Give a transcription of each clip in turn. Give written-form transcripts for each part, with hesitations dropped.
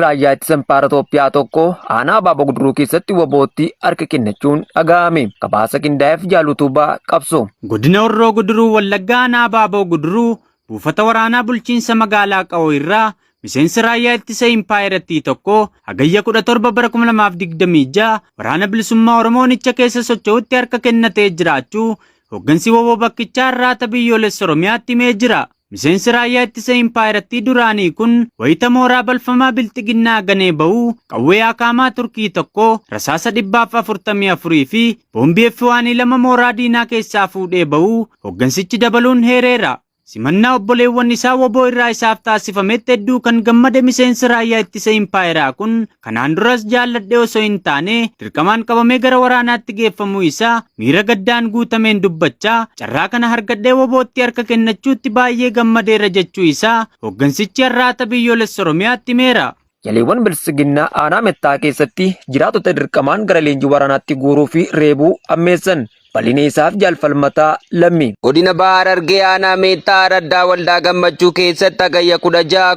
Raayyaa Ittisa Impaayera Itoophiyaa tokko aanaa Abaaboo Guduruu keessatti WBOtti harka kennachuun dhaga'ame. Gabaasa qindaa'eef Jaal Utubaa Qabsoo. Godina Horroo Guduruu Wallaggaa aanaa Abaaboo Guduruu buufata waraanaa bulchiinsa magaalaa Qawoo irraa miseensi raayyaa ittisa impaayerattii tokko Hagayya 17 bara 2026 waraana bilisummaa Oromoo onicha keessa socho'utti harka kennatee jiraachuu hooggansi wbo bakkichaa Arraata Biyyoolessa Oromiyaatti himee jira. Miseensi raayyaa ittisa impaayerattii duraanii kun wayita mooraa balfamaa Bilxiginnaa ganee ba'u qawwee Akaamaa Turkii tokko, rasaasa 144 fi boombii F1 2 mooraa diinaa keessaa fuudhee ba'uu hooggansichi dabaluun heereera. Simannaa obboleewwan isaa wbo irraa isaaf taasifametti hedduu kan gammade miseensi raayyaa ittisa impaayeraa kun kanaan duras jaalladhee osoo hin taane dirqamaan qabamee gara waraanaatti geeffamuu isaa miira gaddaan guutameen dubbachaa carraa kana hargadhee WBOtti harka kennachuutti baay'ee gammadeera jechuu isaa hooggansichi Arraata Biyyoolessa Oromiyaatti himeera. Jaleewwan Biltsiginnaa aanaa Mettaa keessatti jiraatota dirqamaan gara leenjii waraanaatti guuruu fi reebuu hammeessan. Bal'ina isaaf Jaal Falmataa Lammii. Godina Baha Harargee Aanaa Meettaa Araddaa Waldaa Gammachuu keessatti Hagayya 16,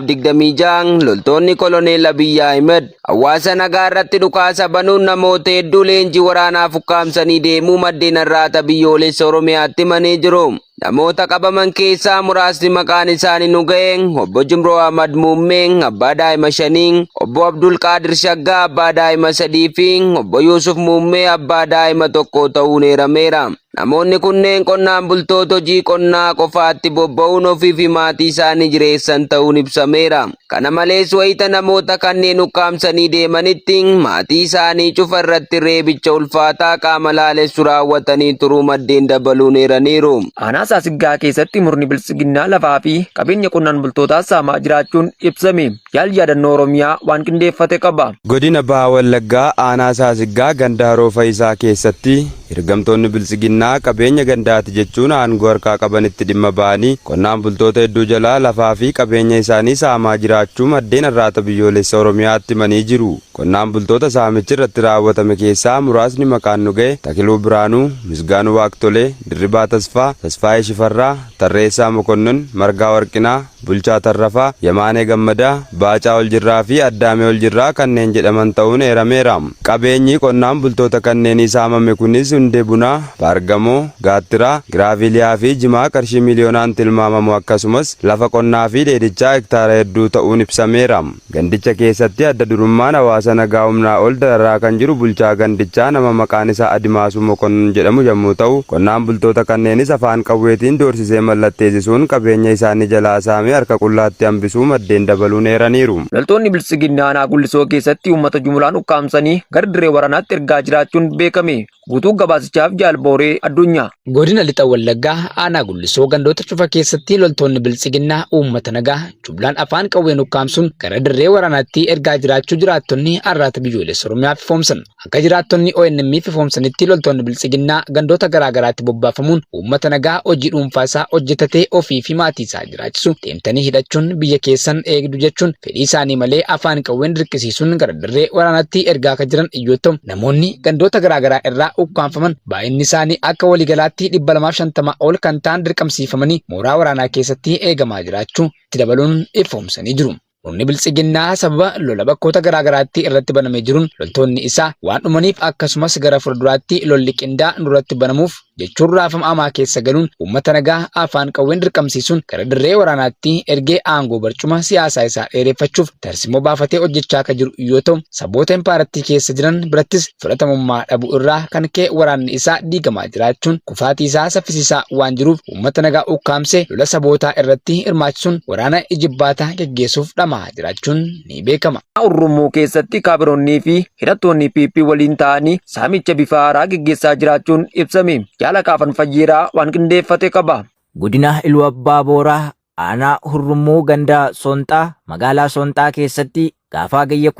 2026 loltoonni Koloneel Abiy Ahimed hawaasa nagaa irratti dhukaasa banuun namoota hedduu leenjii waraanaaf ukkaamsanii deemuu maddeen Arraata Biyyoolessa Oromiyaatti himanii jiru. Namoota qabaman keessaa muraasni maqaan isaanii nu ga'e Obbo Jimroo Ahmad Muummee abbaa daa'ima shanii, Obbo Abdul Qaadir Shaggaa abbaa daa'ima sadii fi Obbo Yuusuf Muummee abbaa daa'ima tokkoo ta'uun eerameera. Namoonni kunneen qonnaan bultoota hojii qonnaa qofaatti bobba'uun ofii fi maatii isaanii jireessan ta'uun ibsameera. Kana malees wayita namoota kanneen ukkaamsanii deemanitti maatii isaanii cufa irratti reebicha ulfaataa qaama laalessu raawwatanii turuu maddeen dabaluun eeraniiru. Aanaa Saasiggaa keessatti murni Biltsiginnaa lafaa fi qabeenya qonnaan bultootaa saamaa jiraachuun ibsame. Jaal Yaadannoo Oromiyaa waan qindeeffate qaba. Godina Baha Wallaggaa Aanaa Saasiggaa ganda Haroo Fayisaa keessatti Ergamtoonni Biltsiginnaa qabeenya gandaati jechuun aangoo harkaa qabanitti dhimma ba'anii qonnaan bultoota hedduu jalaa lafaa fi qabeenya isaanii saamaa jiraachuu maddeen Arraata Biyyoolessa Oromiyaatti himanii jiru. Qonnaan bultoota saamichi irratti raawwatame keessaa muraasni maqaan nu ga'e Takiluu Biraanuu, Misgaanuu Waaqtolee, Dirribaa Tasfaa, Tasfaayee Shifarraa, Tarreessaa Mokonnon, Margaa Warqinaa, Bulchaa Tarrafaa, Yamaanee Gammadaa, Baacaa Oljirraa fi Addaamee Oljirraa kanneen jedhaman ta'uun eerameera. Qabeenyi qonnaan bultoota kanneenii saamame kunis hundee bunaa, baargamoo, gaattiraa, giraaviiliyaa fi jimaa qarshii miiliyoonaan tilmaamamu akkasumas lafa qonnaa fi dheedichaa hektaara hedduu ta'uun ibsameera. Gandicha keessatti adda durummaan hawaasa nagaa humnaa ol dararaa kan jiru bulchaa gandichaa nama maqaan isaa Adimaasuu Mokonnon jedhamu yommuu ta'u, qonnaan bultoota kanneenis afaan qawweetiin doorsisee mallatteesisuun qabeenya isaanii jalaa saamee harka qullaatti hambisuu maddeen dabaluun eeraniiru. Loltoonni Biltsiginnaa aanaa Gullisoo keessatti uummata jumulaan ukkaamsanii gara dirree waraanaatti ergaa jiraachuun beekame. Guutuu gabaasichaaf Jaal Booree Addunyaa. Godina Lixa Wallaggaa aanaa Gullisoo gandoota cufa keessatti loltoonni Biltsiginnaa uummata nagaa jumlaan afaan qawween ukkaamsuun gara dirree waraanaatti ergaa jiraachuu jiraattonni Arraata Biyyoolessa Oromiyaaf ifoomsan. Akka jiraattonni ONM'f ifoomsanitti loltoonni Biltsiginnaa gandoota garaa garaatti bobbaafamuun uummata nagaa hojii dhuunfaa isaa hojjetatee ofii fi maatii isaa jiraachisu deemtanii hidhachuun biyya keessan eegdu jechuun fedhii isaanii malee afaan qawween dirqisiisuun gara dirree waraanaatti ergaa akka jiran yoo ta'u, Namoonni gandoota garaa garaa irraa ukkaamfaman baay'inni isaanii akka waliigalaatti 250 ol kan ta'an dirqamsiifamanii mooraa waraanaa keessatti eegamaa jiraachuu itti dabaluun ifoomsanii jiru. Murni Biltsiginnaa sababa lola bakkoota garaa garaatti irratti banamee jiruun loltoonni isaa waan dhumaniif akkasumas gara fuulduraatti lolli qindaa nurratti banamuuf jechuun raafama hamaa keessa galuun uummata nagaa afaan qawween dirqamsiisuun gara dirree waraanaatti ergee aangoo barcuma siyaasaa isaa dheereffachuuf tarsimoo baafatee hojjechaa akka jiru yoo ta'u, saboota impaarattii keessa jiran birattis fudhatamummaa dhabuu irraa kan ka'e waraanni isaa diigamaa jiraachuun kufaatii isaa saffisiisaa waan jiruuf uummata nagaa ukkaamsee lola sabootaa irratti hirmaachisuun waraana ijibbaataa geggeessuuf dhama'aa jiraachuun ni beekama. Urrummuu keessatti kaabinoonnii fi hidhattoonni PP waliin ta'anii saamicha bifa haaraa geggeessaa jiraachuun ibsame. Jaal Aqaafan Fayyeeraa waan qindeeffate qaba. Godina Iluu Abbaa Booraa Aanaa Hurrummuu ganda Soonxaa magaalaa Soonxaa keessatti gaafa Hagayya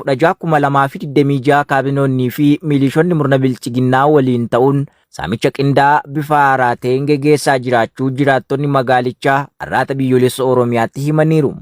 16,2026 kaabinoonnii fi miiliishonni murna Bilxiginnaa waliin ta'uun saamicha qindaa'aa bifa haaraa ta'een geggeessaa jiraachuu jiraattonni magaalichaa Arraata Biyyoolessa Oromiyaatti himaniiru.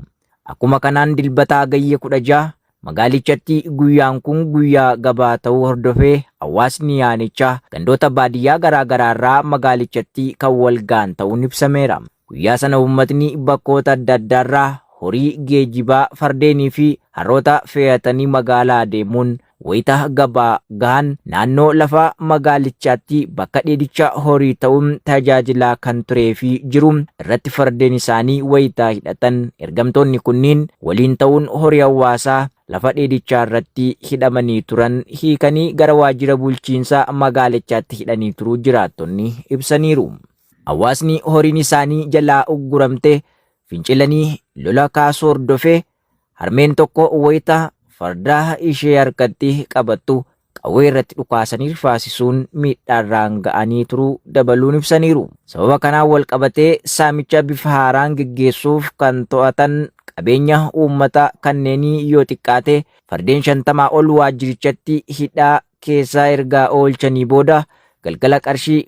Akkuma kanaan Dilbata Hagayya 16 magaalichatti guyyaan kun guyyaa gabaa ta'uu hordofee hawaasni aanichaa gandoota baadiyyaa garaa garaa irraa magaalichatti kan wal ga'an ta'uun ibsameera. Guyyaa sana uummatni bakkoota adda addaarraa horii geejibaa fardeenii fi harroota fe'atanii magaalaa deemuun wayita gabaa gahan naannoo lafa magaalichaatti bakka dheedicha horii ta'uun tajaajilaa kan turee fi jiru irratti fardeen isaanii wayita hidhatan ergamtoonni kunniin waliin ta'uun horii hawaasaa lafa dheedichaa irratti hidhamanii turan hiikanii gara waajjira bulchiinsa magaalichaatti hidhanii turuu jiraattonni ibsaniiru. Hawaasni horiin isaanii jalaa ugguramte fincilanii lola kaasuu hordofee harmeen tokko wayita farda ishee harkatti qabattu qawwee irratti dhukaasanii rifaasisuun miidhaarraan ga'anii turuu dabaluun ibsaniiru. Sababa kanaan wal qabatee saamicha bifa haaraan geggeessuuf kan to'atan qabeenya uummata kanneenii yoo xiqqaate fardeen 50 ol waajjirichatti hidhaa keessaa erga oolchanii booda galgala qarshii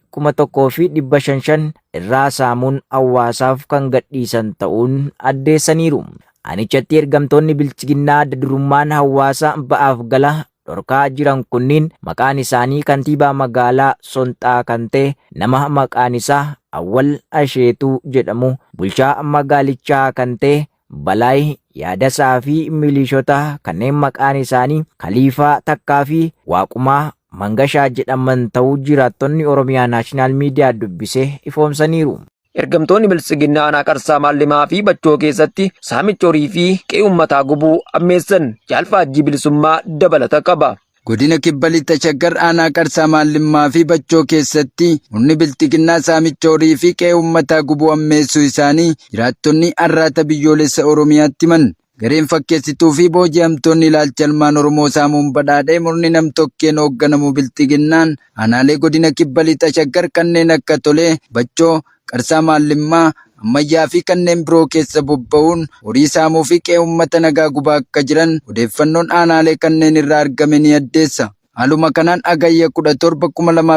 1500 irraa saamuun hawaasaaf kan gadhiisan ta'uun addeessaniiru. Aanichatti ergamtoonni bilchiginnaa adda durummaan hawaasa ba'aaf gala dhorkaa jiran kunniin maqaan isaanii kantiibaa magaalaa Sonxaa kan ta'e nama maqaan isaa Awwal Asheetuu jedhamu, bulchaa magaalichaa kan ta'e Balaay Yaadasaa fi milishoota kanneen maqaan isaanii Kaliifaa Takkaa fi Waaqumaa Mangashaa jedhaman ta'uu jiraattonni Oromiyaa Naashinaal Miidiyaa dubbise ifoomsaniiru. Ergamtoonni Biltsiginnaa aanaa Qarsaa Maallimaa fi Bachoo keessatti saamicha horii fi qe'ee uummataa gubuu ammeessan. Jaalfaajjii bilisummaa dabalata qaba. Godina Kibba Lixa Shaggar aanaa Qarsaa Maallimmaa fi Bachoo keessatti murni bilxiginnaa saamicha horii fi qe'ee uummataa gubuu ammeessuu isaanii jiraattonni Arraata Biyyoolessa Oromiyaatti himan. Gareen fakkeessituu fi booji'amtoonni ilaalcha ilmaan Oromoo saamuun badhaadhee murni nam-tokkeen hoogganamu bilxiginnaan aanaalee godina Kibba Lixa Shaggar kanneen akka Tolee, Bachoo, Qarsaa Maallimmaa, Ammayyaa fi kanneen biroo keessa bobba'uun horii saamuu fi qe'ee uummata nagaa gubaa akka jiran odeeffannoon aanaalee kanneen irraa argame ni addeessa. Haaluma kanaan Hagayya 17,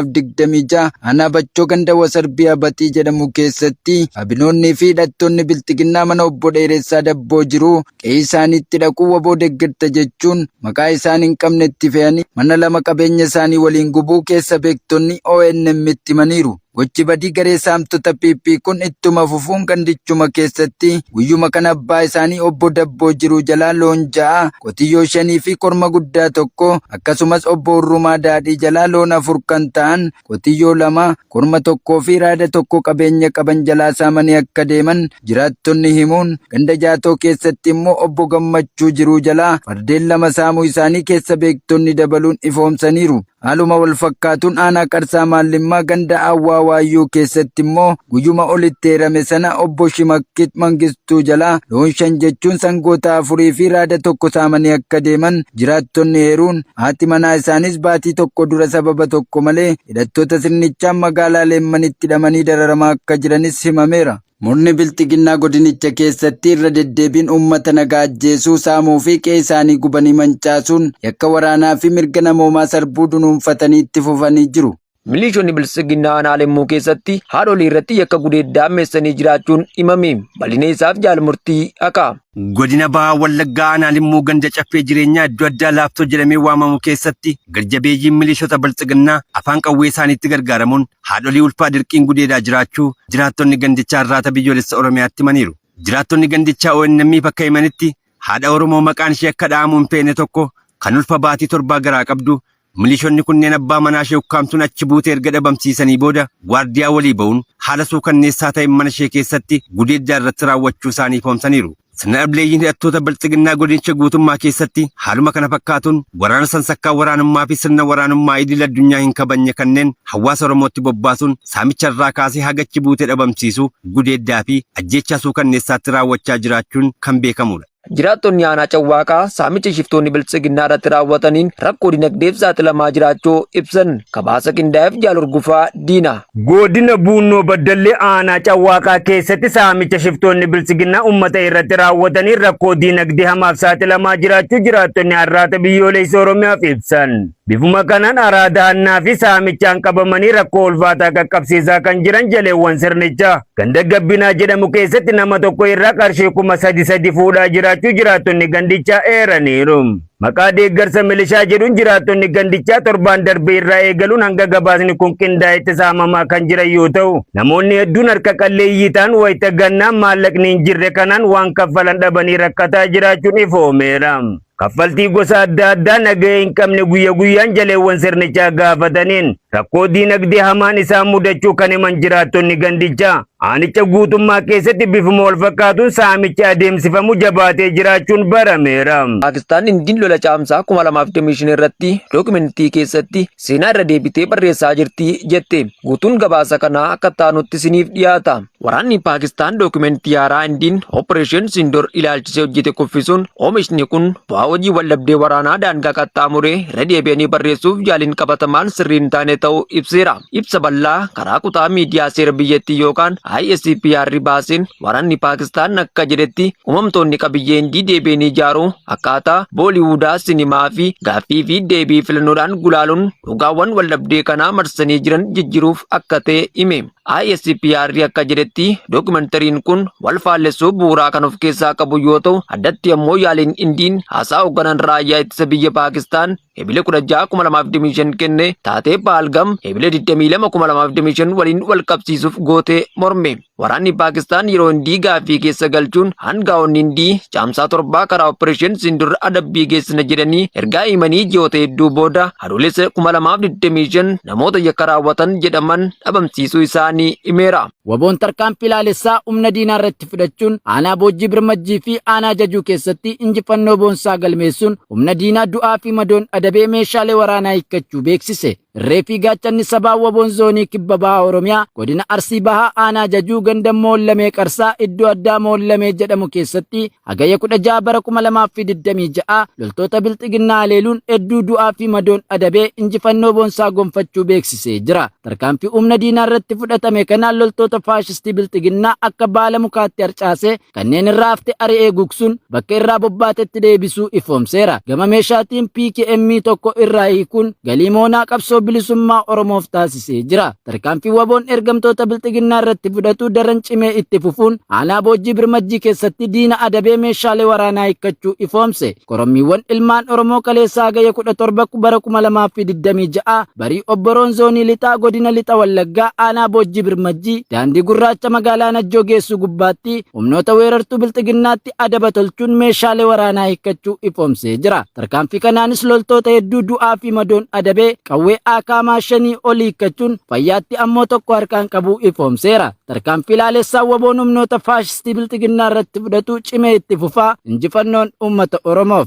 2026 aanaa Bachoo ganda Wasarbii Abaxii jedhamu keessatti kaabinoonnii fi hidhattoonni bilxiginnaa mana obbo Dheeressaa Dabboo jiru qe'ee isaaniitti dhaquu waboo deeggarta jechuun maqaa isaan hin qabne itti fe'anii mana lama qabeenya isaanii waliin gubuu keessa beektonni ONM itti himaniiru. Gochi badii garee saamtota PP kun ittuma fufuun gandichuma keessatti guyyuma kana abbaa isaanii obbo Dabboo Jiruu jalaa loon 6, qotiyyoo 5 fi korma guddaa 1 akkasumas obbo Hurrumaa Daadhii jalaa loon 4 kan ta'an qotiyyoo 2, korma 1 fi raada 1 qabeenya qaban jalaa saamanii akka deeman jiraattonni himuun ganda Jaatoo keessatti immoo obbo Gammachuu Jiruu jalaa fardeen 2 saamuu isaanii keessa beektonni dabaluun ifoomsaniiru. Haaluma wal fakkaatuun aanaa Qarsaa Maallimmaa ganda Awwaa Waayyuu keessatti immoo guyyuma olitti eerame sana obbo Shimakkit Mangistuu jalaa loon 5 jechuun sangoota 4 fi raada 1 saamanii akka deeman jiraattonni eeruun haati manaa isaaniis baatii tokko dura sababa tokko malee hidhattoota sirnichaan magaalaa Leemmanitti hidhamanii dararamaa akka jiranis himameera. Murni bilxiginnaa godinicha keessatti irra deddeebiin uummata nagaa ajjeesuu, saamuu fi qe'ee isaanii gubanii mancaasuun yakka waraanaa fi mirga namoomaa sarbuu dunuunfatanii itti fufanii jiru. Milishoonni Biltsiginnaa aanaa Limmuu keessatti haadholii irratti yakka gudeeddaa hammeessanii jiraachuun himame. Bal'ina isaaf Jaal Murtii Haqaa. Godina Baha Wallaggaa Aanaa Limmuu ganda Caffee Jireenyaa iddoo addaa Laaftoo jedhamee waamamu keessatti garjabeeyyiin milishoota Biltsiginnaa afaan qawwee isaaniitti gargaaramuun haadholii ulfaa dirqiin gudeedaa jiraachuu jiraattonni gandichaa Arraata Biyyoolessa Oromiyaatti himaniiru. Jiraattonni gandichaa ONM'f akka himanitti haadha Oromoo maqaan ishee akka dha'amu hin feene tokko kan ulfa baatii torbaa garaa qabdu Milishoonni kunneen abbaa manaa ishee ukkaamsuun achi buutee erga dhabamsiisanii booda waardiyaa walii ba'uun haala suukanneessaa ta'een mana ishee keessatti gudeeddaa irratti raawwachuu isaanii ifoomsaniiru. Sirna dhableeyyiin hidhattoota bilxiginnaa godinicha guutummaa keessatti haaluma kana fakkaatuun waraana sansakkaa waraanummaa fi sirna waraanummaa idil addunyaa hin kabajne kanneen hawaasa Oromootti bobbaasuun saamicha irraa kaasee haga achi buutee dhabamsiisuu, gudeeddaa fi ajjeechaa suukanneessaatti raawwachaa jiraachuun kan beekamudha. Jiraattonni aanaa Cawwaaqaa saamicha shiftoonni Biltsiginnaa irratti raawwataniin rakkoo dinagdeef saaxilamaa jiraachuu ibsan. Gabaasa qindaa'eef Jaal Hurgufaa Diinaa. Godina Buunnoo Baddallee aanaa Cawwaaqaa keessatti saamicha shiftoonni Biltsiginnaa uummata irratti raawwataniin rakkoo diinagdee hamaaf saaxilamaa jiraachuu jiraattonni Arraata Biyyoolessa Oromiyaaf ibsan. Bifuma kanaan araada hannaa fi saamichaan qabamanii rakkoo ulfaataa qaqqabsiisaa kan jiran jaleewwan sirnichaa ganda Gabbinaa jedhamu keessatti nama tokko irraa qarshii 3000 fuudhaa jiraachuu jiraattonni gandichaa eeraniiru. Maqaa deeggarsa milishaa jedhuun jiraattonni gandichaa torbaan darbe irraa eegaluun hanga gabaasni kun qindaa'etti saamamaa kan jiran yoo ta'u, namoonni hedduun harka qalleeyyii ta'an wayita gannaa maallaqni hin jirre kanaan waan kaffalan dhabanii rakkataa jiraachuun ifoomeera. Kaffaltii gosa adda addaa nagahee hin qabne guyya guyyaan jaleewwan sirnichaa gaafataniin rakkoo diinagdee hamaan isaan mudachuu kan himan jiraattonni gandichaa, aanicha guutummaa keessatti bifuma wal fakkaatuun saamichi adeemsifamu jabaatee jiraachuun barameera. Paakistaan Hindiin lola Caamsaa 2025 irratti dookimentii keessatti seenaa irra deebitee barreessaa jirti jette. Guutuun gabaasa kanaa akka taanutti isiniif dhiyaata. Waraanni Paakistaan dookimentii haaraa Hindiin Operation Sindoor ilaalchisee hojjete kuffisuun, oomishni kun bu'aa hojii waldhabdee waraanaa daangaa qaxxaamuree irra deebi'anii barreessuuf yaaliin qabatamaan sirrii hin taane ta'uu ibseera. Ibsa bal'aa karaa kutaa miidiyaa seera biyyattii yookaan ISPR baaseen waraanni Paakistaan akka jedhetti, uumamtoonni qabiyyee Hindii deebi'anii ijaaruu akkaataa Booliwuudaa, sinimaa fi gaaffii fi deebii filannoodhaan gulaaluun dhugaawwan waldhabdee kanaa marsanii jiran jijjiiruuf akka ta'e hime. ISPR akka jedhetti, dookimentariin kun wal faallessuu bu'uuraa kan of keessaa qabu yoo ta'u, addatti ammoo yaaliin Indiin haasaa hoogganaan raayyaa ittisa biyya Paakistaan Ebile 16, 2025 kenne taatee Paalgam Ebile 22, 2025 waliin wal qabsiisuuf gootee morme. Waraanni Paakistaan yeroo Hindii gaaffii keessa galchuun, hangaa'onni Hindii Caamsaa 7 karaa Operation Sindur adabbii geessina jedhanii ergaa himanii ji'oota hedduu booda, Adoolessa 2025 namoota yakka raawwatan jedhaman dhabamsiisuu isaanii himeera. WBOn tarkaanfii laalessaa humna diinaa irratti fudhachuun aanaa Boojjii Birmajjii fi aanaa Jajuu keessatti injifannoo boonsaa galmeessuun humna diinaa du'aa fi madoon adabee meeshaalee waraanaa hiikkachuu beeksise. Irree fi gaachanni sabaa WBOn zoonii Kibba Bahaa Oromiyaa, godina Arsii Bahaa, aanaa Jajuu, ganda Moollamee Qarsaa iddoo addaa Moollamee jedhamu keessatti Hagayya 16 bara 2026 loltoota Bilxiginnaa haleeluun hedduu du'aa fi madoon adabee injifannoo boonsaa gonfachuu beeksisee jira. Tarkaanfii humna diinaa irratti fudhatame kanaan loltoota faashistii Bilxiginnaa akka baala mukaatti harcaasee kanneen irraa hafte ari'ee gugsuun bakka irraa bobbaatetti deebisuu ifoomseera. Gama meeshaatiin PKM tokko irraa hiikuun galii moonaa qabsoo bilisummaa Oromoof taasisee jira. Tarkaanfii WBOn ergamtoota Bilxiginnaa irratti fudhatu daran cimee itti fufuun aanaa Boojjii Birmajjii keessatti diina adabee meeshaalee waraanaa hiikkachuu ifoomse. Korommiiwwan ilmaan Oromoo kaleessa Hagayya 17 bara 2026 barii obboroon zoonii lixaa godina Lixa Wallaggaa, aanaa Boojjii Birmajjii, daandii gurraacha magaalaa Najjoo geessu gubbaatti humnoota weerartuu Bilxiginnaatti adaba tolchuun meeshaalee waraanaa hiikkachuu ifoomsee jira. Tarkaanfii kanaanis loltoota hedduu du'aa fi madoon adabee qawwee AKM shanii ol hiikkachuun fayyaatti ammoo tokko harkaan qabuu ifoomseera. Tarkaanfii laalessaa WBOn humnoota faashistii Bilxiginnaa irratti fudhatu cimee itti fufaa. Injifannoon uummata Oromoof.